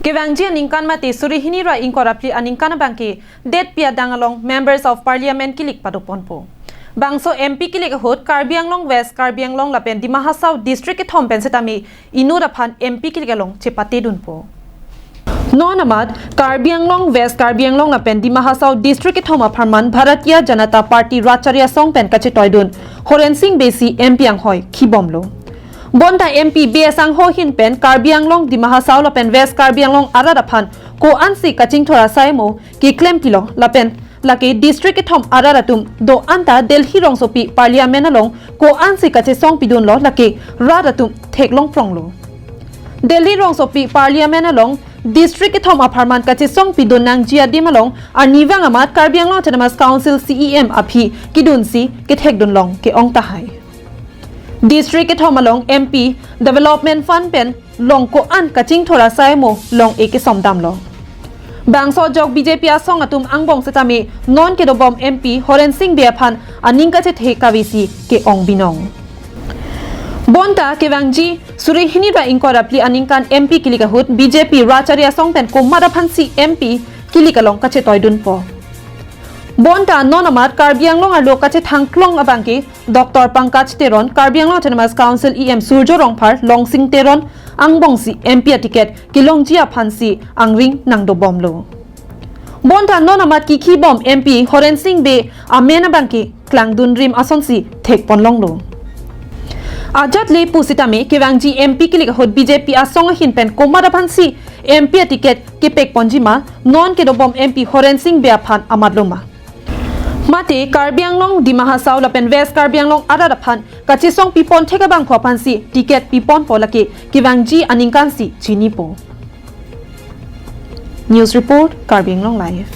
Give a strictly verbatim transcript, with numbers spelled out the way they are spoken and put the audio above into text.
Kevangji aningkan mate suri hini ra ingkoi ra phli aningkan abangke detpi adang along Members of Parliament kilik padoponpo. Bangso M P kilik ahut Karbi Anglong West, Karbi Anglong lapen Dima Hasao district kethom pen setame inut aphan M P kilik along chepatedunpo. Non amat Karbi Anglong West, Karbi Anglong lapen Dima Hasao district kethom apharman Bharatiya Janata Party Rat Chari Asong pen kachetoidun Horen Sing Bey si M P anghoi khibomlo. Bonta M P Bey asangho ahin pen Karbi Anglong, Dima Hasao lapen West Karbi Anglong arat aphan ko-ansi kachingthur asai mo keklem pilo lapen lake district kethom arat atum do-an ta Delhi rongsopi Parliament along ko-ansi kachesong pidunlo, lake rat atum theklong pronglo. Delhi rongsopi Parliament along district kethom apharman kachesong pidun nangji adim along arnivang amat Karbi Anglong Autonomous Council C E M aphi kedunsi kethekdunlong ke-ong tahai. District kethom along M P development fund pen long ko-an kachingthur asai mo long-e kesomdamlo. Bangso ajok B J P asong atum angbong setame non kedobom M P Horen Sing Bey aphan aning kachethe kavesi ke-ong binong. Bonta kevangji suri hini ra ingkoi ra phli aningkan M P kilik ahut B J P Rat Chari Asong pen komat aphansi M P kilik along kachetoidunpo. Bonta non amat Karbi Anglong arlo kachethangklong abangke Doctor Pankaj Teron, Karbi Anglong Autonomous Council E M Surjya Rongphar, Longsing Teron angbongsi M P aticket kelongji aphansi angring nangdobomlo. Bonta non amat kikhibom M P Horen Sing Bey amen abangke klangdunrim asonsi thekponlonglo. Ajat le pusitame kevangji M P kilik ahut B J P asong ahin pen komat aphansi M P aticket kepekponji ma, non kedobom M P Horen Sing Bey aphan amatlo ma. Mate Karbi Anglong, Dima Hasao lapen West Karbi Anglong arat aphan kachesong pipon thek abangphu aphansi ticket piponpo, lake kevangji aningkansi chinipo. News report, Karbi Anglong Live.